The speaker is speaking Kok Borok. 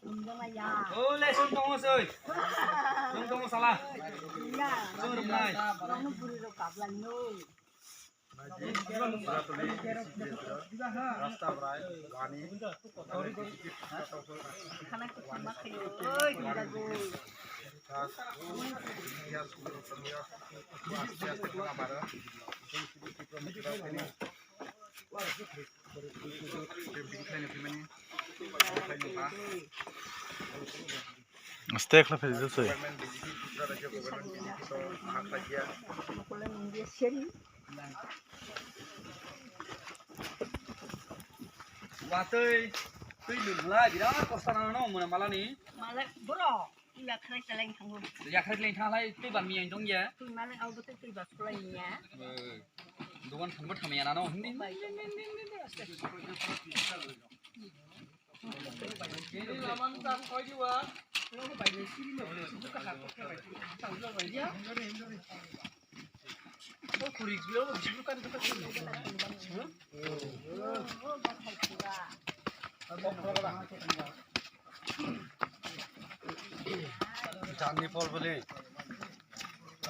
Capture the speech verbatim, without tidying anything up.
O le song tongo soi. Song tongo sala. Song rumnai. Rasta brai wani. Stay khlai phai di soi. Watui tui lungla birat kosta nang no muna malani. Malai bro, yakhrai chaleng thango. Yakhrai chaleng thanglai tui ban miyang dong ya. Tui malai au bete tui bas kulai ya. Dogan thangbo thamiya nano. Hindi. Jani phol bole.